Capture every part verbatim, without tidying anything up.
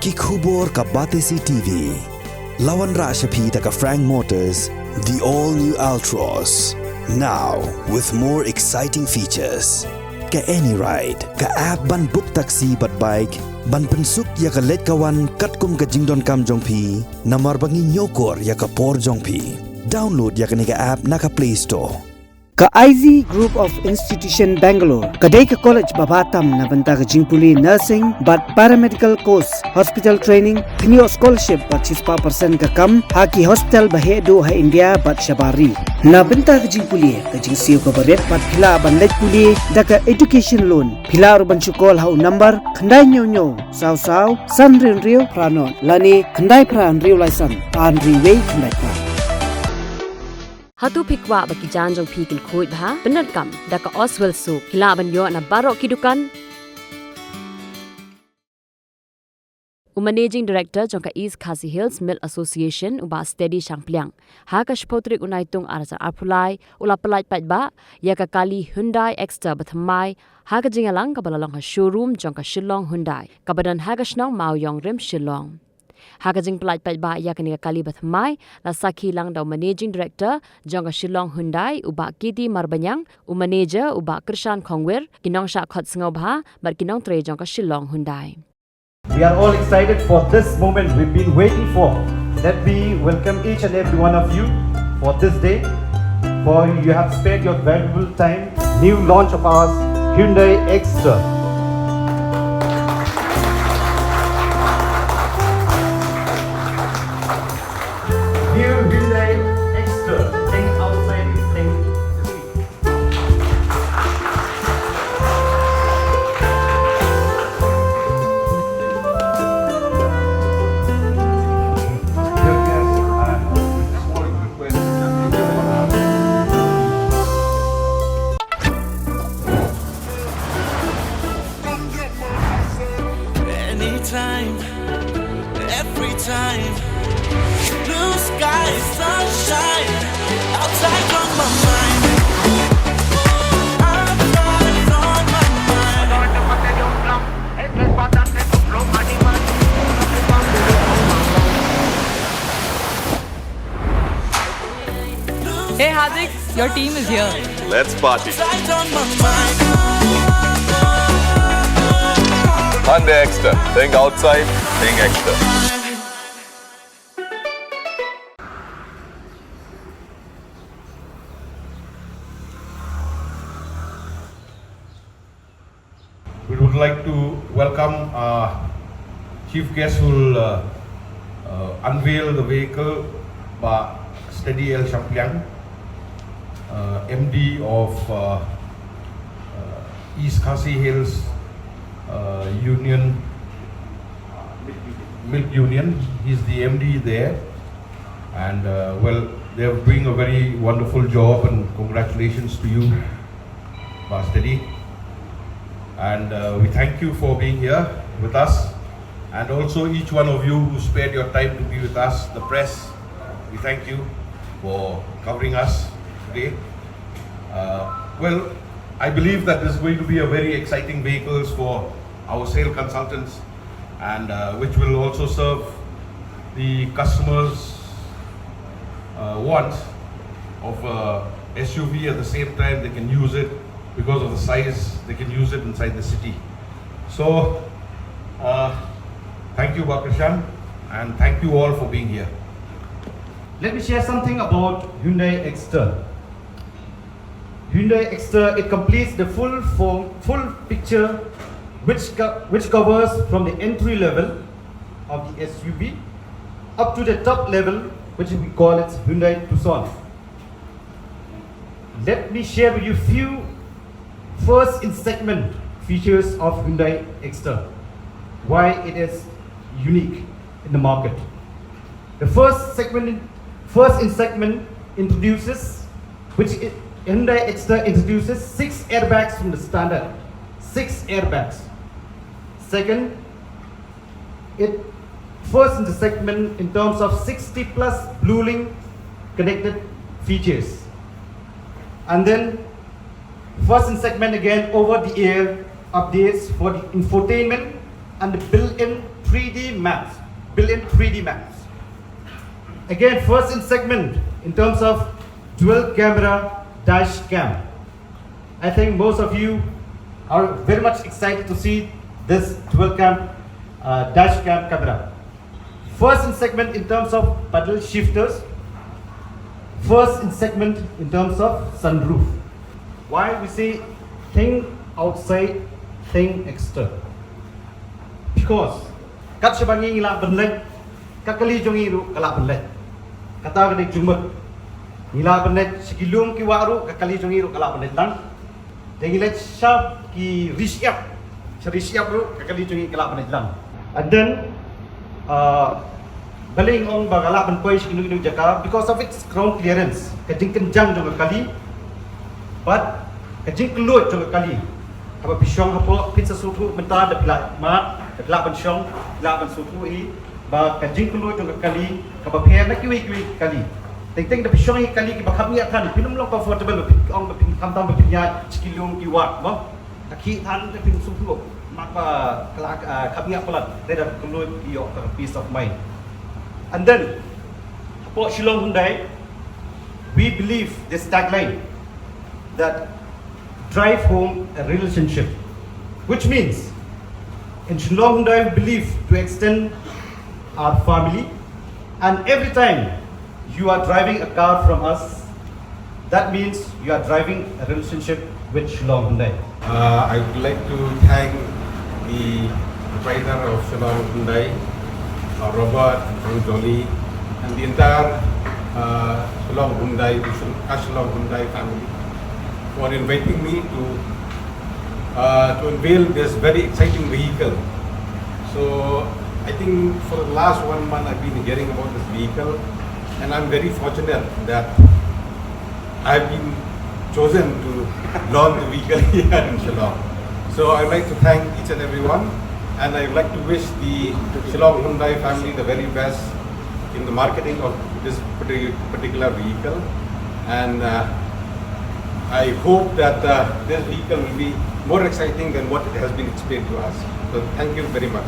Ki khubor ka Batesi T V. La wanrah sha phi da ka Frank Motors, the all new Altroz. Now with more exciting features. Ka AnyRide, ka app ban book taxi bad bike, ban pynsuk ïa ka leit ka wan katkum ka jingdonkam jong phi, namar ba ngi ñiewkor ïa ka por jong phi. Download ïa kane ka app na ka Play Store. Ka I Z Group of Institution Bangalore ka dei ka college ba bha tam na bynta ka jingpule nursing bad paramedical course, hospital training, kynnoh scholarship bad shispah percent ka kam ha ki hospital ba heh duh ha India bad shabar ri. Na bynta ka jingpule, ka jingsiew kaba rit bad phi lah ban leit pule da ka education loan. Phi lah ruh ban shu call ha u number khyndai hynñiew hynñiew saw saw san hynriew hynriew phra nod lane khyndai phra hynriew lai san ar hynriew wei khyndai phra. Hato phi kwah ba ki jaiñ jong phi kin khuid bha? Pyndonkam da ka Oswell Soap. Phi lah ban ïoh na baroh ki dukan. U Managing Director jong ka East Khasi Hills Milk Association, u Bah Steady Shangpliang, ha ka shiphew tarik u Naitung ar hajar arphew lai, u la pyllait paidbah ïa ka kali Hyundai Exter ba thymmai ha ka jingïalang kaba la long ha showroom jong ka Shillong Hyundai kaba don ha ka shnong Mawiong rim Shillong. Ha ka jingpyllait paidbah ïa kane ka kali ba thymmai, la sakhi lang da u Managing Director jong ka Shillong Hyundai, u Bah K T Marbaniang, u Manager, u Bah Krishan Khongwir, ki nongshah khot sngewbha bad ki nongtrei jong ka Shillong Hyundai. We are all excited for this moment we've been waiting for. Let me welcome each and every one of you for this day, for you have spared your valuable time. New launch of ours, Hyundai Exter. New Hyundai Exter. Think outside, think. Anytime, every time. Blue sky, sunshine, outside on my mind. Outside on my mind. Hey Hardik, your team is here. Let's party. Hyundai Exter. Think outside, think Exter. We would like to welcome our chief guest who will, uh, uh, unveil the vehicle, Bah Steady L Shangpliang, uh, M D of, uh, uh, East Khasi Hills, uh, Union, Milk Union. He's the M D there. And, uh, well, they're doing a very wonderful job, and congratulations to you, Bah Steady. And, uh, we thank you for being here with us. And also each one of you who spared your time to be with us, the press, we thank you for covering us today. Uh, well, I believe that this is going to be a very exciting vehicles for our sale consultants, and, uh, which will also serve the customers, uh, wants of, uh, S U V. At the same time, they can use it because of the size, they can use it inside the city. So, uh, thank you, Bah Krishan, and thank you all for being here. Let me share something about Hyundai Exter. Hyundai Exter, it completes the full form, full picture, which co-, which covers from the entry level of the S U V up to the top level, which we call it Hyundai Tucson. Let me share with you few first in segment features of Hyundai Exter, why it is unique in the market. The first segment, first in segment introduces, which i-, Hyundai Exter introduces six airbags from the standard. Six airbags. Second, it first in the segment in terms of sixty plus Bluelink connected features. And then first in segment again over the air updates for the infotainment and the built-in three three D maps, built-in three D maps. Again, first in segment in terms of dual camera dash cam. I think most of you are very much excited to see this dual cam uh, dash cam camera. First in segment in terms of paddle shifters. First in segment in terms of sunroof. Why we say think outside, think extra? Because kat shaba ngi lah ban leit, ka kali jong ngi ruh ka lah ban leit. Kata ka dei jingmut. Ngi lah ban leit sha ki lum ki wah ruh, ka kali jong ngi ruh ka lah ban leit lang. Dei ngi leit sha ki ri shyiap, sha ri shyiap ruh ka kali jong ngi ka lah ban leit lang. And then uh, balei nga ong ba ka lah ban poi sha kino kino jaka, because of its ground clearance, ka jingkynjang jong ka kali bad ka jingkylluid jong ka kali. Haba phi shong hapoh phin sa sngewthuh mynta da phi lah mad, da phi lah ban shong, phi lah ban sngewthuh hi ba ka jingkylluid jong ka kali kaba pher na kiwei kiwei ki kali. Teng teng da phi shong ha ki kali kiba khapngiah than, phin ym long comfortable ba phin ong ba phin, khamtam ba phin ïaid sha ki lum ki wah mo. Ka khih than te phin sngewthuh, namar ba ka la, ah, khapngiah palat, te da kylluid ïoh ka peace of mind. And then hapoh Shillong Hyundai, we believe this tagline that drive home a relationship, which means in Shillong Hyundai we believe to extend our family, and every time you are driving a car from us, that means you are driving a relationship with Shillong Hyundai. Uh, I would like to thank the proprietor of Shillong Hyundai, uh, Robert and Jolly, and the entire uh, Shillong Hyundai, Shillong Hyundai family for inviting me to uh, to unveil this very exciting vehicle. So I think for the last one month I've been hearing about this vehicle, and I'm very fortunate that I've been chosen to launch the vehicle here in Shillong. So I'd like to thank each and everyone, and I'd like to wish the Shillong Hyundai family the very best in the marketing of this parti- particular vehicle, and uh, I hope that uh, this vehicle will be more exciting than what it has been explained to us. So thank you very much.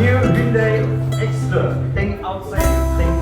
New Hyundai Extra. Think outside, think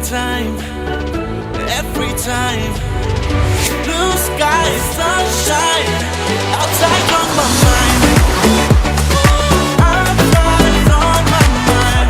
Time, every time. Blue sky, sunshine. Outside on my mind. Outside on my mind.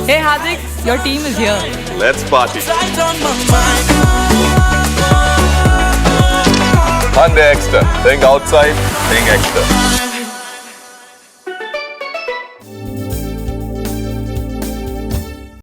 Hey Hardik, your team is here. Let's party. Outside on my mind. Hyundai Exter. Think outside, think Exter.